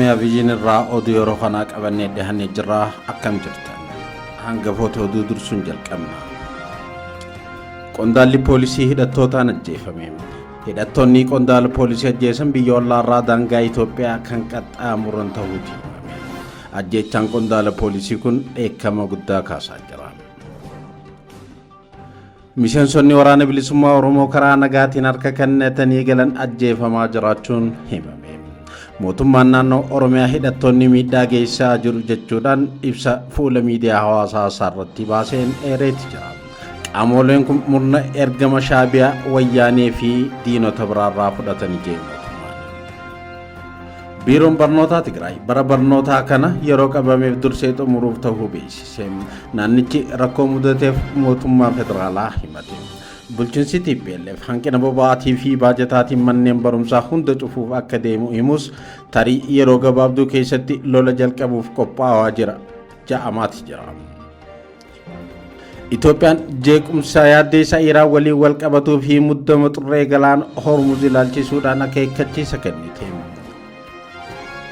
Oromiyaa Viijin irraa oduu yeroo kanaa qabannee dhihannee jirra. Akkam jirtan? Hangafoota oduu dursuun jalqabna. Qondaalli poolisii hidhattootaan ajjeefame. Hidhattoonni qondaala poolisii ajjeesan biyya ollaarraa daangaa Itoophiyaa kan qaxxaamuran ta'uuti himame. Ajjeechaan qondaala poolisii kun dheekkama guddaa kaasaa jira. Miseensonni waraana bilisummaa Oromoo karaa nagaatiin harka kennatanii galan ajjeefamaa jiraachuun himame. Mootummaan naannoo Oromiyaa hidhattoonni miidhaa geessisaa jiru jechuudhaan ibsa fuula miidiyaa hawaasaa isaarratti baaseen eereeti jira. Qaamoleen kun murna ergama Shaabiyaa, Wayyaanee fi diinota biraarraa fudhatanii jee mootummaan. Biiroon Barnootaa Tigraay bara barnootaa kana yeroo qabameef dursee xumuruuf ta'uu beeksise. Naannichi rakkoo mudateef mootummaa federaalaa himate. Bulchiinsi TPLF hanqina boba'aatii fi baajataatiin manneen barumsaa hunda cufuuf akka deemu himus tarii yeroo gabaabduu keessatti lola jalqabuuf qophaa'aa jira ja'amaati jira. Itoophiyaan jeequmsa yaaddeessa Iraan waliin wal qabatuu fi muddama xurree galaana Hormuz ilaalchisuudhaan akeekkachiisa kennite.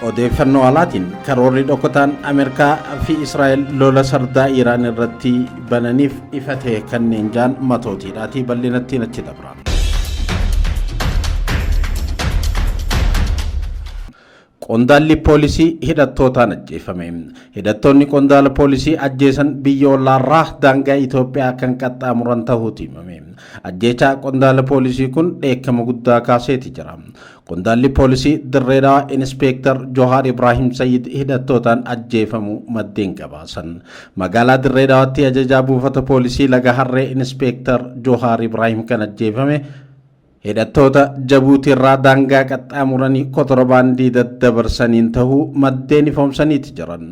Odeeffannoo alaatiin karoorri dhokataan Ameerikaa fi Israa'el lola sardaa Iraan irratti bananiif ifa ta'e kanneen jaan matootiidhaatii bal'inattiin achi dabra. Qondaalli poolisii hidhattootaan ajjeefame. Hidhattoonni qondaala poolisii ajjeesan biyya ollaarraa daangaa Itoophiyaa kan qaxxaamuran ta'uutu himame. Ajjeechaa qondaala poolisii kun dheekkama guddaa kaaseeti jira. Qondaalli poolisii Dirree Dhawaa Inispeektar Johaar Ibraahim Sayyid hidhattootaan ajjeefamuu maddeen gabaasan. Magaalaa Dirree Dhawaatti ajajaa buufata poolisii Laga Harree Inispeektar Johaar Ibraahim kan ajjeefame Hidhattoota Jabuutiirraa daangaa qaxxaamuranii kotorobaandii daddabarsaniin tahuu maddeen ifoomsaniiti jiran.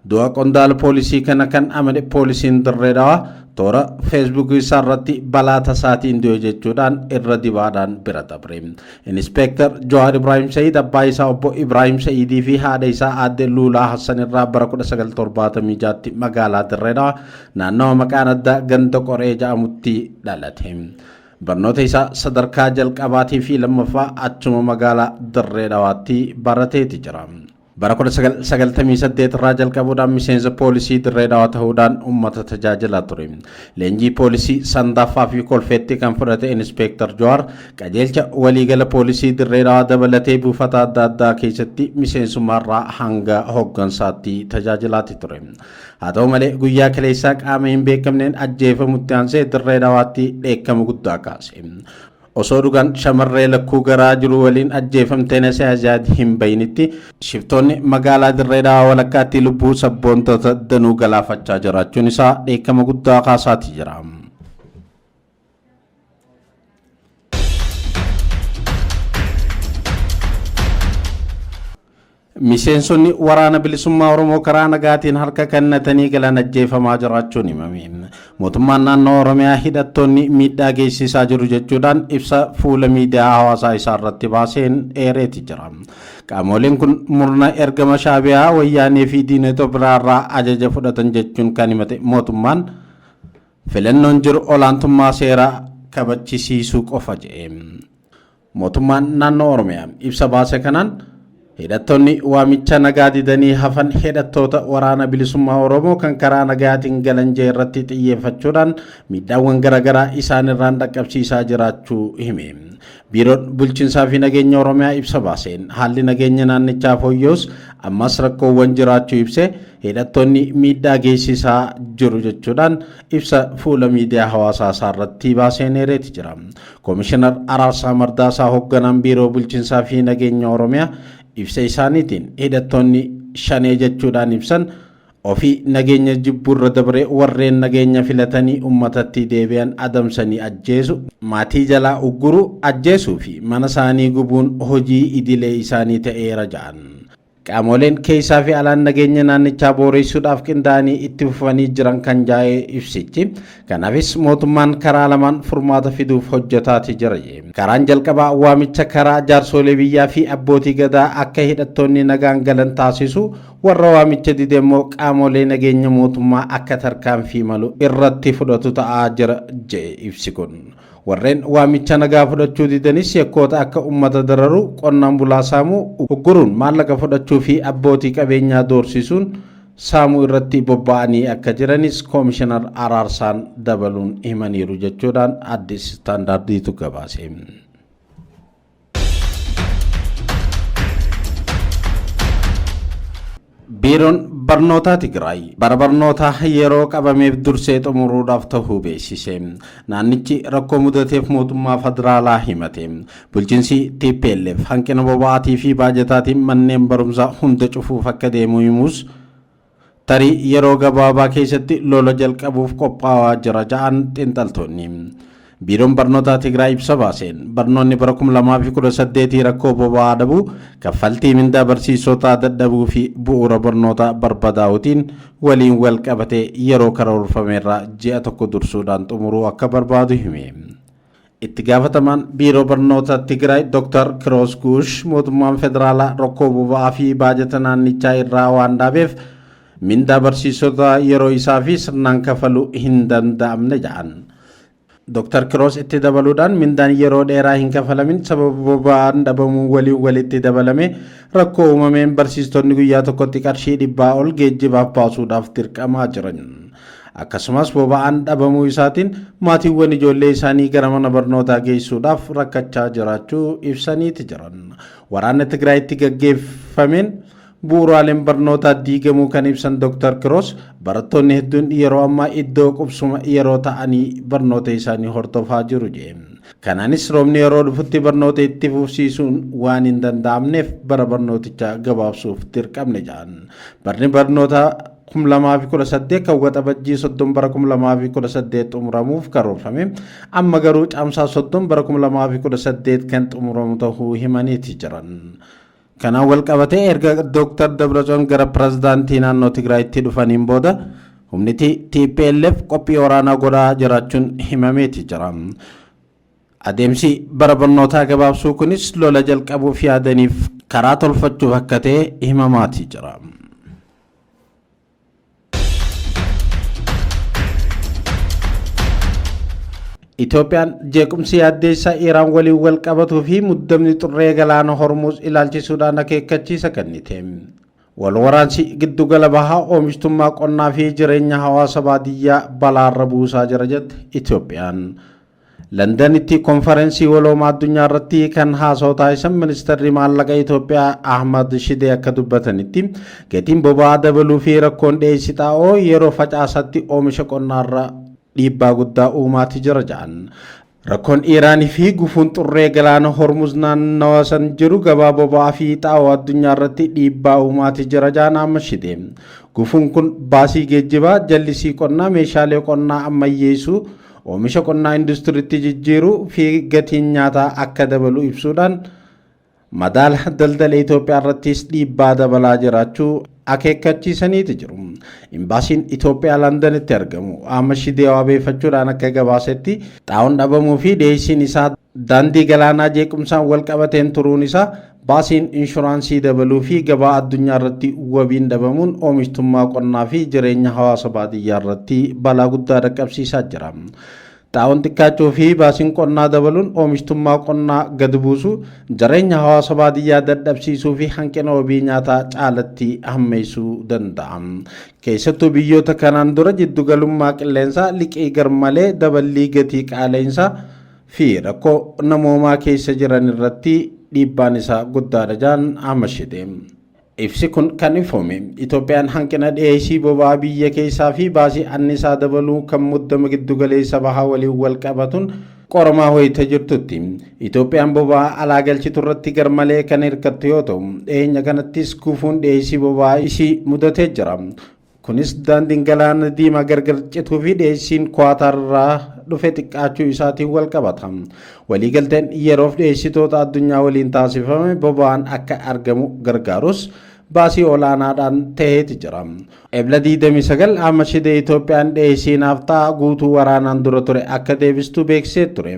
Du'a qondaala poolisii kana kan amane poolisiin Dirree Dhawaa toora Feesbuukii isaa irratti balaa tasaatiin du'e jechuudhaan irra dibaadhaan bira dabre. Inispeektar Jawaar Ibraahim Sa'iid abbaa isaa obbo Ibraahim Sa'iidii fi haadha isaa aadde Luulaa Hassan irraa bara 1976tti magaalaa Dirree Dhawaa naannawa maqaan addaa ganda Qoree jedhamutti dhalate. Barnoota isaa sadarkaa jalqabaatii fi lammaffaa achuma magaalaa Dirree Dhawaatti barateeti jira. Bara 1998 irraa jalqabuudhaan miseensa poolisii Dirree Dhawaa ta'uudhaan uummata tajaajilaa ture. Leenjii poolisii Sandaaffaa fi Kolfeetti kan fudhate Inispeektar Jawaar qajeelcha waliigala poolisii Dirree Dhawaa dabalatee buufata adda addaa keessatti miseensummaarraa hanga hooggansaatti tajaajilaati ture. Haa ta'u malee guyyaa kaleessaa qaama hin beekamneen ajjeefamutti aansee Dirree Dhawaatti dheekkama guddaa kaase. Osoo dhugaan shamarree lakkuu garaa jiru waliin ajjeefamtee Nasee Azaad hin bayinitti shiftoonni magaalaa Dirree Dhawaa walakkaatti lubbuu sabboontota danuu galaafachaa jiraachuun isaa dheekkama guddaa kaasaati jira. Miseensonni Waraana Bilisummaa Oromoo karaa nagaatiin harka kennatanii galan ajjeefamaa jiraachuun himame. Mootummaan naannoo Oromiyaa hidhattoonni miidhaa geessisaa jiru jechuudhaan ibsa fuula miidiyaa hawaasaa isaa irratti baaseen eereeti jira. Qaamoleen kun murna ergama Shaabiyaa, Wayyaanee fi diinota biraarraa ajaja fudhatan jechuun kan himate mootummaan filannoon jiru olaantummaa seeraa kabachisiisuu qofa jedhe. Mootummaan naannoo Oromiyaa ibsa baase kanaan hidhattoonni waamicha nagaa didanii hafan hidhattoota waraana bilisummaa Oromoo kan karaa nagaatiin galan jee irratti xiyyeeffachuudhaan miidhaawwan garaagaraa isaanirraan dhaqqabsiisaa jiraachuu hime. Biiroon Bulchiinsaa fi Nageenya Oromiyaa ibsa baaseen haalli nageenya naannichaa fooyya'us ammas rakkoowwan jiraachuu ibsee hidhattoonni miidhaa geessisaa jiru jechuudhaan ibsa fuula miidiyaa hawaasaa isaa irratti baaseen eereeti jira. Komishinar Araarsaa Mardaasaa hogganaan Biiroo Bulchiinsaa fi Nageenya Oromiyaa ibsa isaaniitiin hidhattoonni shanee jechuudhaan ibsan ofii nageenya jibbuurra dabree warreen nageenya filatanii uummatatti deebi'an adamsanii ajjeesu, maatii jalaa ugguruu, ajjeesuu fi mana isaanii gubuun hojii idilee isaanii ta'eera ja'an. Qaamoleen keessaa fi alaan nageenya naannichaa booreessuudhaaf qindaa'anii itti fufanii jiran kan jaa'e ibsichi. Kanaafis mootummaan karaa lamaan furmaata fiduuf hojjetaati jira. Karaan jalqabaa waamicha karaa jaarsoolee biyyaa fi abbootii gadaa akka hidhattoonni nagaan galan taasisu, warra waamicha dide immoo qaamolee nageenya mootummaa akka tarkaanfii malu irratti fudhatu ta'aa jira jedhe ibsi kun. Warreen waamicha nagaa fudhachuu didanis yakkoota akka uummata dararuu, qonnaan bulaa saamuu, ugguruun maallaqa fudhachuu fi abbootii qabeenyaa doorsisuun saamuu irratti bobba'anii akka jiranis Koomishinar Araarsaan dabaluun himaniiru jechuudhaan Addis Standardiitu gabaase. Biiroon Barnootaa Tigraay bara barnootaa yeroo qabameef dursee xumuruudhaaf tahuu beeksise. Naannichi rakkoo mudateef mootummaa federaalaa himate. Bulchiinsi TPLF hanqina boba'aatii fi baajataatiin manneen barumsaa hunda cufuuf akka deemu himus tarii yeroo gabaabaa keessatti lola jalqabuuf qophaa'aa jira ja'an xiinxaltoonni. Biiroon Barnootaa Tigraay ibsa baaseen barnoonni bara 2018 rakkoo boba'aa dhabuu, kaffaltii mindaa barsiisotaa dadhabuu fi bu'uura barnootaa barbadaa'uutiin waliin wal qabatee yeroo karoorfameerraa ji'a tokko dursuudhaan xumuruu akka barbaadu hime. Itti gaafatamaan Biiroo Barnoota Tigraay Dr. Kiroos Guush mootummaan federaalaa rakkoo boba'aa fi baajata naannichaa irraa waan dhaabeef mindaa barsiisota yeroo isaa fi sirnaan kafaluu hin danda'amne jedhan. Dr. Kiroos itti dabaluudhaan mindaan yeroo dheeraa hin kafalamin sababa boba'aan dhabamuu waliin walitti dabalame rakkoo uumameen barsiistonni guyyaa tokkotti qarshii dhibbaa ol geejjibaaf baasuudhaaf dirqamaa jiran. Akkasumas boba'aan dhabamuu isaatiin maatiiwwan ijoollee isaanii gara mana barnootaa geessuudhaaf rakkachaa jiraachuu ibsaniiti jiran. Waraana Tigraayitti gaggeeffameen bu'uuraaleen barnootaa diigamuu kan ibsan Dr. Kiroos barattoonni hedduun yeroo ammaa iddoo qubsuma yeroo ta'anii barnoota isaanii hordofaa jiru jee. Kanaanis roobni yeroo dhufutti barnoota itti fufsiisuun waan hin danda'amneef bara barnootichaa gabaabsuuf dirqamne jedhan. Barni barnootaa 2018 kan Waxabajjii 30 bara 2018 xumuramuuf karoorfame amma garuu Caamsaa 30 bara 2018 kan xumuramu ta'uu himaniiti jiran. Kanaan wal qabatee erga Dr. Dabratsiyoon gara pirezidaantii naannoo Tigraayitti dhufaniin booda humni TPLF qophii waraanaa godhaa jiraachuun himameeti jira. Adeemsi bara barnootaa gabaabsuu kunis lola jalqabuuf yaadaniif karaa tolfachuuf akka ta'e himamaati jira. Itoophiyaan jeequmsi yaaddeessaa Iraan waliin wal qabatuu fi muddamni xurree galaana Hormuuz ilaalchisuudhaan akeekkachiisa kennite. Wal waraansi giddugala bahaa oomishtummaa qonnaa fi jireenya hawaasa baadiyyaa balaarra buusaa jira jette Itoophiyaan. Londanitti konferensii waloomaa addunyaa irratti kan haasawaa taasisan ministeerri maallaqa Itoophiyaa Ahmad Shidee akka dubbatanitti gatiin boba'aa dabaluu fi rakkoon dhiyeessii xaa'oo yeroo facaasaatti oomisha qonnaarra dhiibbaa guddaa uumaati jira jedhan. Rakkoon Iiraanii fi gufuun xurree galaana Hormuz naannawa san jiru gabaa boba'aa fi xaa'oo addunyaa irratti dhiibbaa uumaati jira jedhan Ahmad Shidee. Gufuun kun baasii geejjibaa, jallisii qonnaa, meeshaalee qonnaa ammayyeessuu, oomisha qonnaa industiriitti jijjiiruu fi gatiin nyaataa akka dabalu ibsuudhaan madaala daldala Itoophiyaa irrattis dhiibbaa dabalaa jiraachuu akeekkachiisaniiti jiru. Imbaasiin Itoophiyaa Londanitti argamu Ahmad Shidee wabeeffachuudhaan akka gabaasetti xaa'oon dhabamuu fi dhiyeessiin isaa daandii galaanaa jeequmsaan wal qabateen turuun isaa baasiin inshuraansii dabaluu fi gabaa addunyaa irratti wabiin dhabamuun oomishtummaa qonnaa fi jireenya hawaasa baadiyyaa irratti balaa guddaa dhaqqabsiisaa jira. Xaa'oon xiqqaachuu fi baasiin qonnaa dabaluun oomishtummaa qonnaa gad buusuu, jireenya hawaasa baadiyyaa dadhabsiisuu fi hanqina wabii nyaataa caalatti hammeessuu danda'a. Keessattuu biyyoota kanaan dura jiddugalummaa qilleensaa, liqii garmalee, daballii gatii qaala'insaa fi rakkoo namoomaa keessa jiran irratti dhiibbaan isaa guddaadha jedhan Ahmad Shidee. Ibsi kun kan ifoome Itoophiyaan hanqina dhiyeessii boba'aa biyya keessaa fi baasii annisaa dabaluu kan muddama giddugaleessa bahaa waliin wal qabatuun qoramaa wayita jirtutti. Itoophiyaan boba'aa alaa galchitu irratti garmalee kan hirkattu yoo ta'u, dhiyeenya kanattis gufuun dhiyeessii boba'aa ishii mudatee jira. Kunis daandiin galaana diimaa gargar cituu fi dhiyeessiin Kuwaataar irraa dhufe xiqqaachuu isaatiin wal qabata. Waliigalteen yeroof dhiyeessitoota addunyaa waliin taasifame boba'aan akka argamu gargaarus baasii olaanaadhaan ta'eeti jira. Ebla 29 Ahmad Shidee Itoophiyaan dhiyeessii naafxaa guutuu waraanaan dura ture akka deebistu beeksisee ture.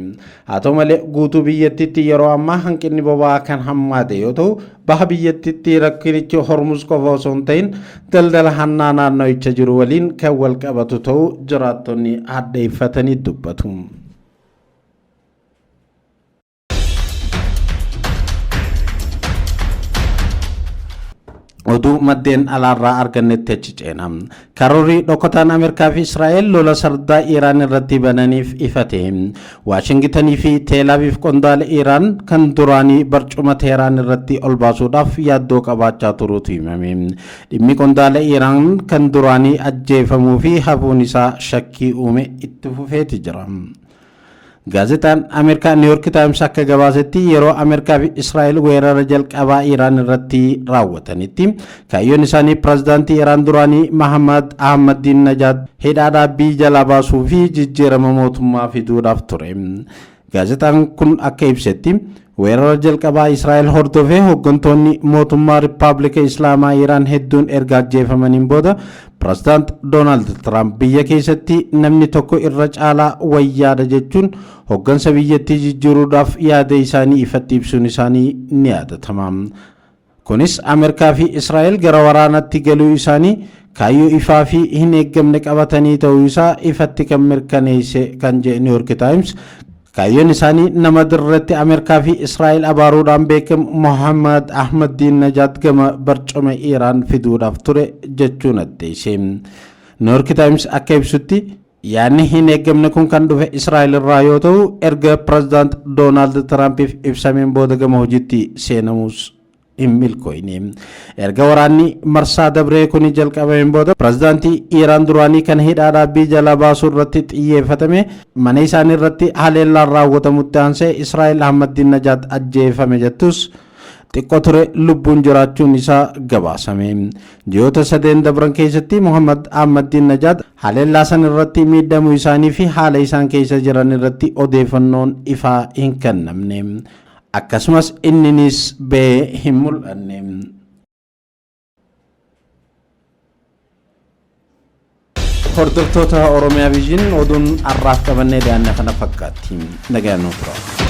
Haa ta'u malee guutuu biyyattiitti yeroo ammaa hanqinni boba'aa kan hammaate yoo ta'u baha biyyattiitti rakkinichi Hormuz qofa osoo hin ta'in daldala hannaa naannawicha jiru waliin kan wal qabatu ta'uu jiraattonni hadheeffatanii dubbatu. Oduu maddeen alaarraa argannetti achi ceena. Karoorri dhokataan Ameerikaa fi Israa'el lola sardaa Iraan irratti bananiif ifate. Waashingitanii fi Teelaaviif qondaala Iraan kan duraanii barcuma Teheraan irratti ol baasuudhaaf yaaddoo qabaachaa turuutu himame. Dhimmi qondaala Iraan kan duraanii ajjeefamuu fi hafuun isaa shakkii uume itti fufeeti jira. Gaazexaan Ameerikaa New York Times akka gabaasetti yeroo Ameerikaa fi Israa'el weerara jalqabaa Iraan irratti raawwatanitti kaayyoon isaanii pirezidaantii Iraan duraanii Mahammad Ahmadiin Najaad hidhaa dhaabbii jalaa baasuu fi jijjiirama mootummaa fiduudhaaf ture. Gaazexaan kun akka ibsetti weerara jalqabaa Israa'el hordofee hooggantoonni mootummaa Rippaabilika Islaamaa Iraan hedduun erga ajjeefamaniin booda Pirezidaant Doonaald Tiraamp biyya keessatti namni tokko irra caalaa wayyaadha jechuun hooggansa biyyattii jijjiiruudhaaf yaada isaanii ifatti ibsuun isaanii ni yaadatama. Kunis Ameerikaa fi Israa'el gara waraanaatti galuu isaanii kaayyoo ifaa fi hin eeggamne qabatanii ta'uu isaa ifatti kan mirkaneesse kan jedhe New York Times kaayyoon isaanii nama dirratti Ameerikaa fi Israa'el abaaruudhaan beekamu Mohammad Ahmadiin Najaad gama barcuma Iraan fiduudhaaf ture jechuun addeesse. New York Times akka ibsutti yaadni hin eeggamne kun kan dhufe Israa'el irraa yoo ta'u erga pirezidaant Doonaald Tiraampiif ibsameen booda gama hojiitti seenamuus hin milkooyne. Erga waraanni marsaa dabree kun jalqabameen booda pirezidaantii Iraan duraanii kan hidhaa dhaabbii jalaa baasuu irratti xiyyeeffatame mana isaanii irratti haleellaan raawwatamutti aansee Israa'el Ahmadiin Najaad ajjeefame jettus xiqqoo ture lubbuun jiraachuun isaa gabaasame. Ji'oota sadeen dabran keessatti Muhammad Ahmadiin Najaad haleellaa san irratti miidhamuu isaanii fi haala isaan keessa jiran irratti odeeffannoon ifaa hin kennamne. Akkasumas inninis ba'ee hin mul'anne. Hordoftoota Oromiyaa Viijin oduun har'aaf qabannee dhiyaanne kana fakkaatti. Nagaan nuuf tura.